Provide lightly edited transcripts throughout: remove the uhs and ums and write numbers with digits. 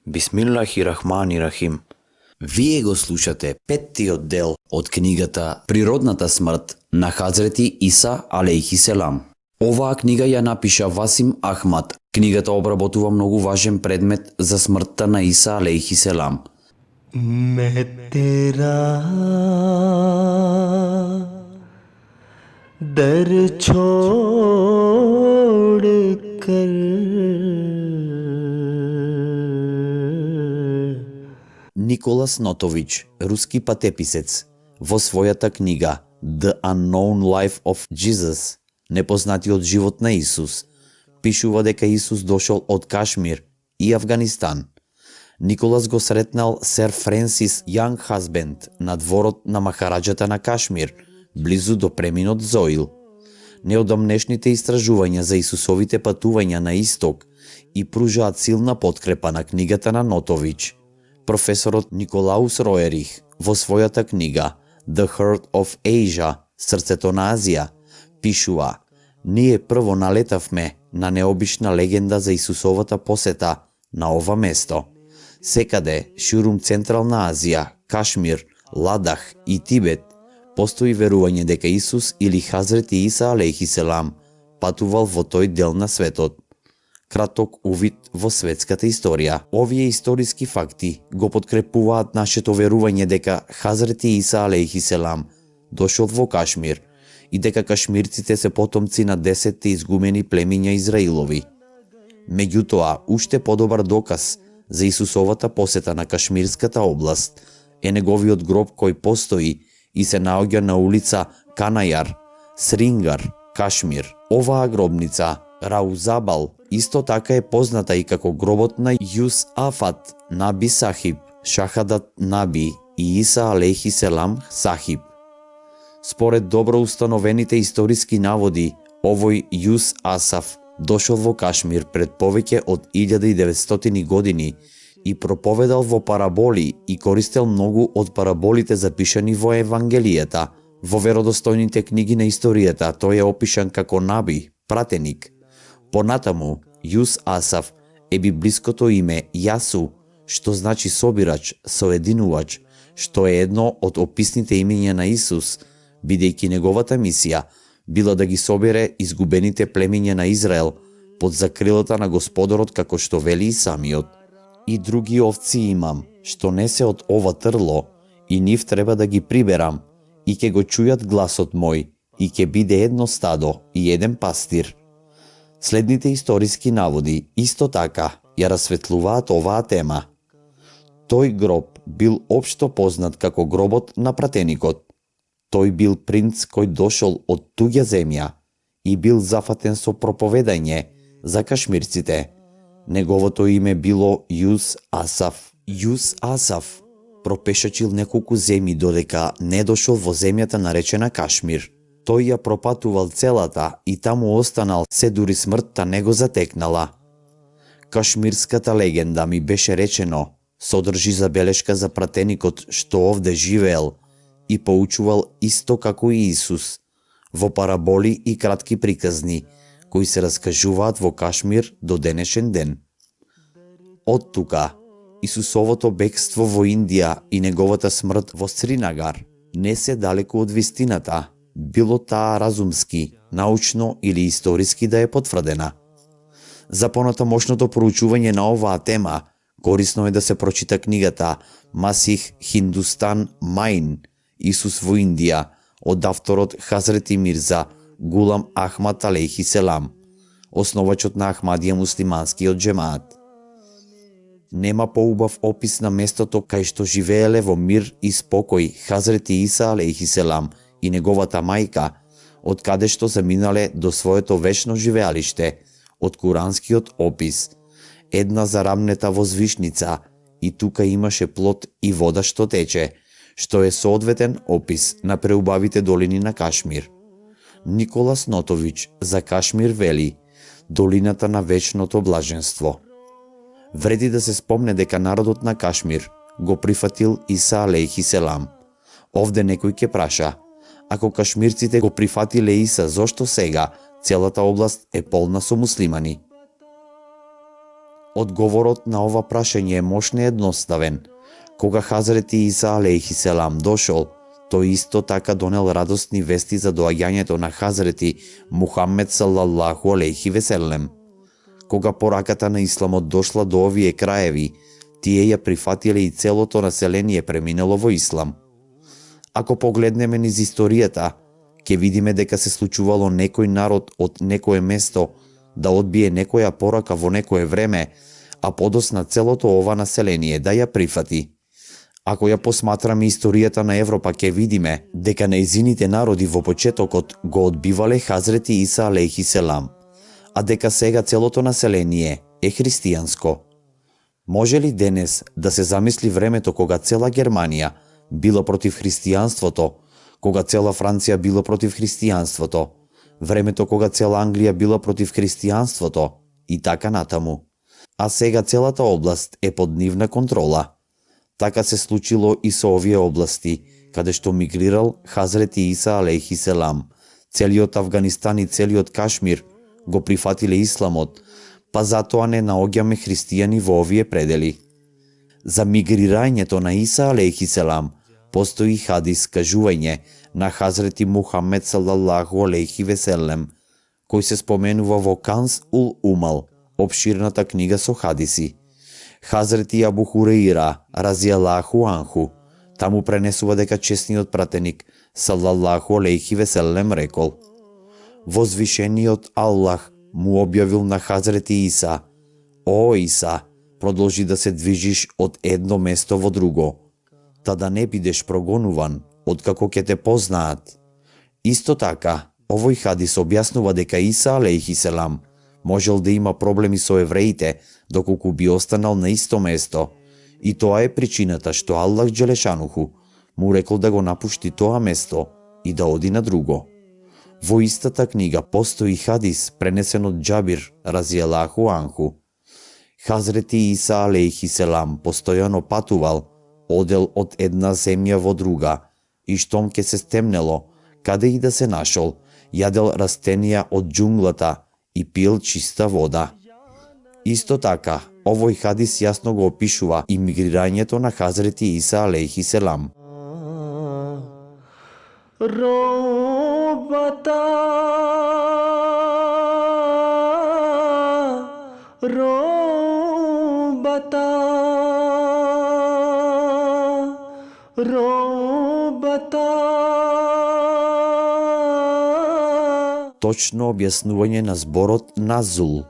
Бисмиллахи рахмани рахим. Вие го слушате петтиот дел од книгата Природната смрт на Хазрети Иса алейхи селам. Оваа книга ја напиша Васим Ахмад. Книгата обработува многу важен предмет за смртта на Иса алейхи селам. मैं तेरा दर छोड़ कर Николас Нотович, руски патеписец, во својата книга The Unknown Life of Jesus, непознатиот живот на Исус, пишува дека Исус дошол од Кашмир и Афганистан. Николас го сретнал сер Френсис Јанг Хазбенд на дворот на махараџата на Кашмир, близу до преминот Зоил. Неодамнешните истражувања за Исусовите патувања на исток и пружаат силна подкрепа на книгата на Нотович. Професорот Николаус Роерих во својата книга The Heart of Asia, Срцето на Азија, пишува: ние прво налетавме на необична легенда за Исусовата посета на ова место. Секаде, шурум Централна Азија, Кашмир, Ладах и Тибет, постои верување дека Исус или Хазрети Иса алейхи селам патувал во тој дел на светот. Краток увид во светската историја. Овие историски факти го подкрепуваат нашето верување дека Хазрети Иса алейхи селам дошол во Кашмир и дека кашмирците се потомци на 10 изгумени племиња Израилови. Меѓутоа, уште подобар доказ за Исусовата посета на Кашмирската област е неговиот гроб кој постои и се наоѓа на улица Канајар, Срингар, Кашмир. Оваа гробница, Раузабал, исто така е позната и како гробот на Јус Афат Наби Сахиб, Шахадат Наби и Иса алейхи селам Сахиб. Според добро установените историски наводи, овој Јус Асаф дошол во Кашмир пред повеќе од 1900 години и проповедал во параболи и користел многу од параболите запишани во Евангелијата. Во веродостојните книги на историјата тој е опишан како наби, пратеник. Понатаму, Јус Асаф е библиското име Јасу, што значи собирач, соединувач, што е едно од описните имења на Исус, бидејќи неговата мисија била да ги собере изгубените племиња на Израел под закрилата на Господорот, како што вели и самиот. И други овци имам, што не се од ова трло, и нив треба да ги приберам, и ќе го чујат гласот мој, и ќе биде едно стадо и еден пастир. Следните историски наводи исто така ја расветлуваат оваа тема. Тој гроб бил општо познат како гробот на пратеникот. Тој бил принц кој дошол од туѓа земја и бил зафатен со проповедање за кашмирците. Неговото име било Јус Асаф. Јус Асаф пропешачил неколку земји додека не дошол во земјата наречена Кашмир. Тој ја пропатувал целата и таму останал се дури смртта не го затекнала. Кашмирската легенда, ми беше речено, содржи забелешка за пратеникот што овде живеел и поучувал исто како и Исус, во параболи и кратки приказни, кои се раскажуваат во Кашмир до денешен ден. Од тука, Исусовото бегство во Индија и неговата смрт во Сринагар не се далеку од вистината, било таа разумски, научно или историски да е потврдена. За понатамошното проучување на оваа тема, корисно е да се прочита книгата Масих Хиндустан Майн, Исус во Индија, од авторот Хазрети Мирза Гулам Ахмад алейхи селам, основачот на Ахмадија муслиманскиот џемаат. Нема поубав опис на местото кај што живееле во мир и спокој Хазрети Иса алейхи селам и неговата мајка, од каде што заминале до своето вечно живеалиште, од куранскиот опис. Една зарамнета возвишница и тука имаше плод и вода што тече, што е соодветен опис на преубавите долини на Кашмир. Николас Нотович за Кашмир вели: долината на вечното блаженство. Вреди да се спомне дека народот на Кашмир го прифатил Иса алейхи селам. Овде некој ќе праша: ако кашмирците го прифатиле Иса, зошто сега целата област е полна со муслимани? Одговорот на ова прашање е мощно едноставен. Кога Хазрети Иса алейхи селам дошол, тој исто така донел радосни вести за доаѓањето на Хазрети Мухаммед салаллаху алейхи веселем. Кога пораката на исламот дошла до овие краеви, тие ја прифатиле и целото население преминало во ислам. Ако погледнеме низ историјата, ќе видиме дека се случувало некој народ од некое место да одбие некоја порака во некое време, а подосна целото ова население да ја прифати. Ако ја посматраме историјата на Европа, ќе видиме дека нејзините народи во почетокот го одбивале Хазрети Иса алейхи селам, а дека сега целото население е христијанско. Може ли денес да се замисли времето кога цела Германија била против христијанството, кога цела Франција била против христијанството, времето кога цела Англија била против христијанството и така натаму. А сега целата област е под нивна контрола. Така се случило и со овие области, каде што мигрирал Хазрети Иса алейхи селам. Целиот Авганистан и целиот Кашмир го прифатиле исламот, па затоа не наоѓаме христијани во овие предели. За мигрирањето на Иса алейхи селам постои хадис кажување на Хазрети Мухаммед салаллаху алейхи веселем, кој се споменува во Канз ул Умал, обширната книга со хадиси. Хазрети Абу Хурейра разијаллаху анху таму пренесува дека чесниот пратеник салаллаху алейхи веселем рекол: Возвишениот Аллах му објавил на Хазрети Иса: О Иса, продолжи да се движиш од едно место во друго, та да не бидеш прогонуван откако ќе те познаат. Исто така, овој хадис објаснува дека Иса алейхи селам можел да има проблеми со евреите доколку би останал на исто место, и тоа е причината што Аллах Джелешануху му рекол да го напушти тоа место и да оди на друго. Во истата книга постои хадис пренесен од Џабир разијаллаху анху. Хазрети Иса алейхи селам постојано патувал, одел од една земја во друга, и штом ке се стемнело, каде и да се нашол, јадел растенија од џунглата и пил чиста вода. Исто така, овој хадис јасно го опишува и мигрирањето на Хазрети Иса алейхи селам. रो बता Точно објаснување на зборот назул.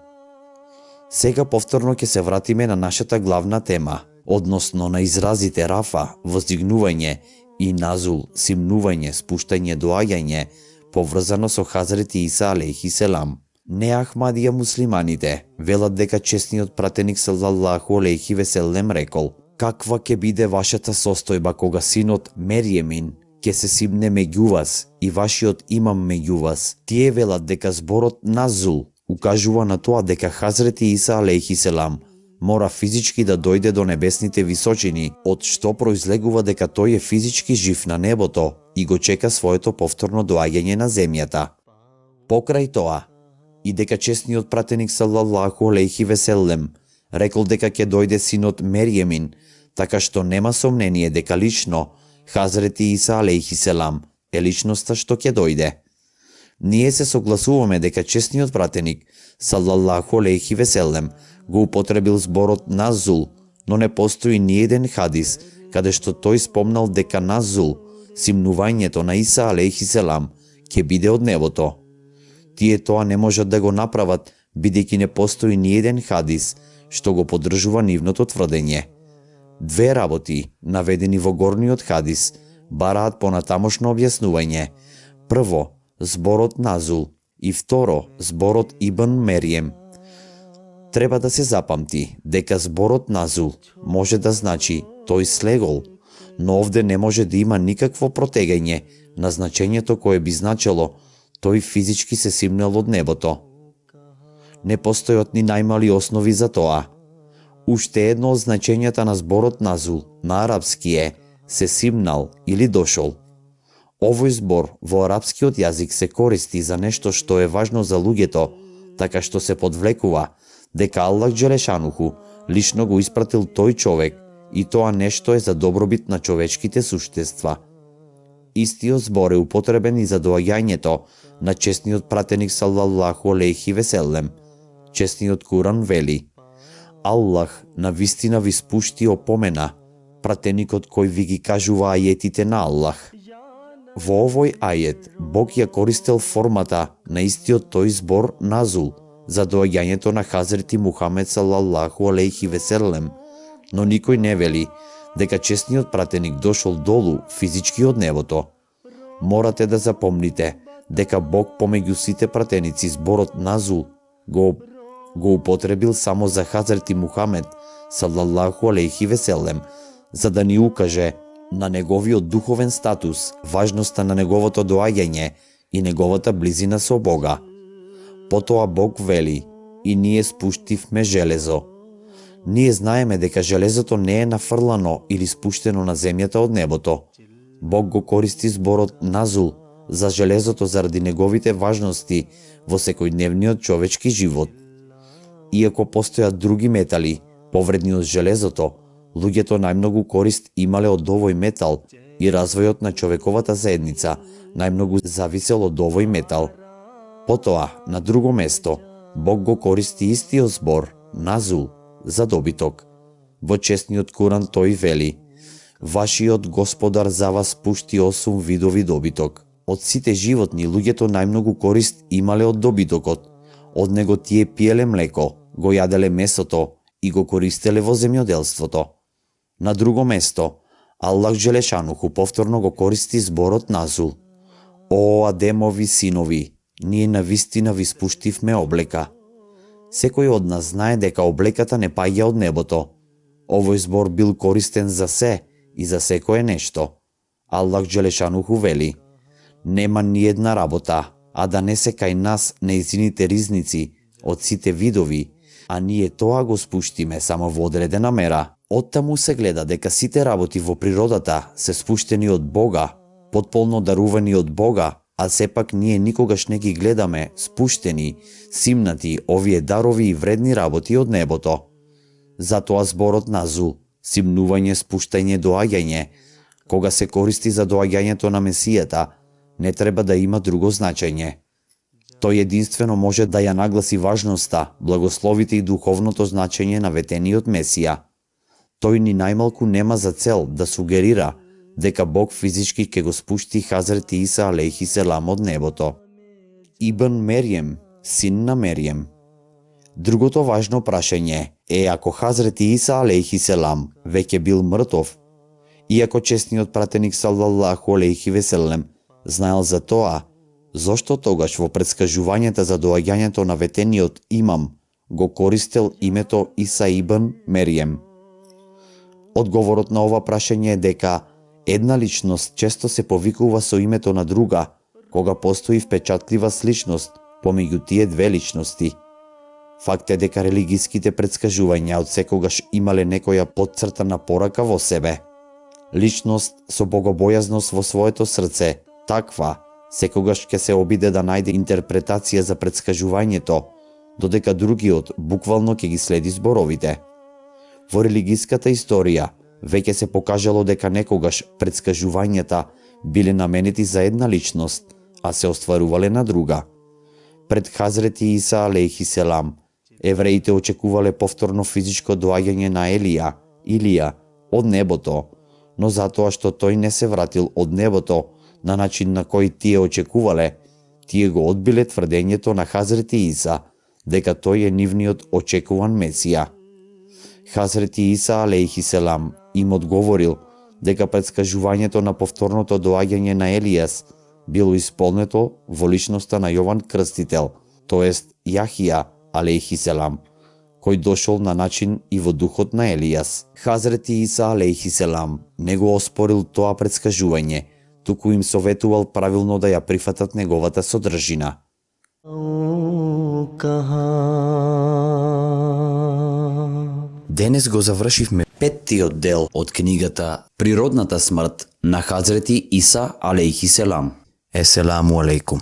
Сега повторно ќе се вратиме на нашата главна тема, односно на изразите рафа, воздигнување, и назул, симнување, спуштање, доаѓање, поврзано со Хазрети Иса алейхи селам. Не Ахмадија муслиманите велат дека честниот пратеник салаллаху алейхи веселем рекол: Каква ќе биде вашата состојба кога синот Мерјемин ќе се симне меѓу вас и вашиот имам меѓу вас? Тие велат дека зборот назул укажува на тоа дека Хазрети Иса алейхи селам мора физички да дојде до небесните височини, од што произлегува дека тој е физички жив на небото и го чека своето повторно доаѓање на земјата. Покрај тоа, и дека честниот пратеник салаллаху алейхи веселем рекол дека ќе дојде синот Мерјемин, така што нема сомнение дека лично Хазрети Иса алейхи селам е личноста што ќе дојде. Ние се согласуваме дека честниот пратеник салаллаху алейхи веселем го употребил зборот назул, но не постои ниеден хадис каде што тој спомнал дека назул, симнувањето на Иса алейхи селам, ќе биде од небото. Тие тоа не можат да го направат, бидејќи не постои ниеден хадис што го поддржува нивното тврдење. Две работи, наведени во горниот хадис, бараат понатамошно објаснување. Прво, зборот назул, и второ, зборот Ибн Мерјем. Треба да се запамти дека зборот назул може да значи тој слегол, но овде не може да има никакво протегање на значењето кое би значело тој физички се симнал од небото. Не постојат ни најмали основи за тоа. Уште едно од значењата на зборот назул на арапски е се симнал или дошол. Овој збор во арапскиот јазик се користи за нешто што е важно за луѓето, така што се подвлекува дека Аллах Джелешануху лично го испратил тој човек и тоа нешто е за добробит на човечките суштества. Истиот збор е употребен и за доаѓањето на чесниот пратеник салаллаху алейхи веселем. Чесниот Куран вели: Аллах навистина ви спушти опомена, пратеникот кој ви ги кажува ајетите на Аллах. Во овој ајет Бог ја користел формата на истиот тој збор назул за доаѓањето на Хазрети Мухамед салаллаху алейхи веселем, но никој не вели дека чесниот пратеник дошол долу физички од небото. Морате да запомните дека Бог помеѓу сите пратеници зборот назул го употребил само за Хазрети Мухамед салаллаху алейхи веселем, за да ни укаже на неговиот духовен статус, важноста на неговото доаѓање и неговата близина со Бога. Потоа Бог вели: и ние спуштивме железо. Ние знаеме дека железото не е нафрлано или спуштено на земјата од небото. Бог го користи зборот назул за железото заради неговите важности во секојдневниот човечки живот. Иако постојат други метали повредни од железото, луѓето најмногу корист имале од овој метал и развојот на човековата заедница најмногу зависел од овој метал. Потоа, на друго место, Бог го користи истиот збор, назул, за добиток. Во честниот Куран тој вели: Вашиот Господар за вас пушти 8 видови добиток. Од сите животни луѓето најмногу корист имале од добитокот. Од него тие пиеле млеко, го јаделе месото и го користеле во земјоделството. На друго место, Аллах Джелешануху повторно го користи зборот назул. О, Адемови синови, ние навистина ви спуштивме облека. Секој од нас знае дека облеката не паѓа од небото. Овој збор бил користен за се и за секое нешто. Аллах Джелешануху вели: Нема ни една работа, а да не се кај нас неизините ризници од сите видови, а ние тоа го спуштиме само во одредена мера. Оттаму се гледа дека сите работи во природата се спуштени од Бога, потполно дарувани од Бога, а сепак ние никогаш не ги гледаме спуштени, симнати овие дарови и вредни работи од небото. Затоа зборот назул, симнување, спуштање, доаѓање, кога се користи за доаѓањето на Месијата, не треба да има друго значење. Тој единствено може да ја нагласи важноста, благословите и духовното значење на ветениот Месија. Тој ни најмалку нема за цел да сугерира дека Бог физички ќе го спушти Хазрети Иса алейхи селам од небото. Ибн Мерјем, син на Мерјем. Другото важно прашање е ако Хазрети Иса алейхи селам веќе бил мртов, иако честниот пратеник салаллаху алейхи веселем знаел за тоа, зошто тогаш во предскажувањата за доаѓањето на ветениот имам го користел името Иса ибн Мерјем? Одговорот на ова прашање е дека една личност често се повикува со името на друга, кога постои впечатлива сличност помеѓу тие две личности. Факт е дека религиските предскажувања од секогаш имале некоја подцртана порака во себе. Личност со богобојазност во своето срце, таква, секогаш ќе се обиде да најде интерпретација за предскажувањето, додека другиот буквално ќе ги следи зборовите. Во религиската историја веќе се покажало дека некогаш предскажувањата биле наменети за една личност, а се остварувале на друга. Пред Хазрети Иса алейхи селам, евреите очекувале повторно физичко доаѓање на Илија, од небото, но затоа што тој не се вратил од небото на начин на кој тие очекувале, тие го одбиле тврдењето на Хазрети Иса дека тој е нивниот очекуван Месија. Хазрети Иса алейхи селам им одговорил дека предскажувањето на повторното доаѓање на Елијас било исполнето во личноста на Јован Крстител, тоест Јахија алейхи селам, кој дошол на начин и во духот на Елијас. Хазрети Иса алейхи селам не го оспорил тоа предскажување, туку им советувал правилно да ја прифатат неговата содржина. Денес го завршивме 5-тиот дел од книгата Природната смрт на Хазрети Иса алейхи селам. Еселаму алейкум.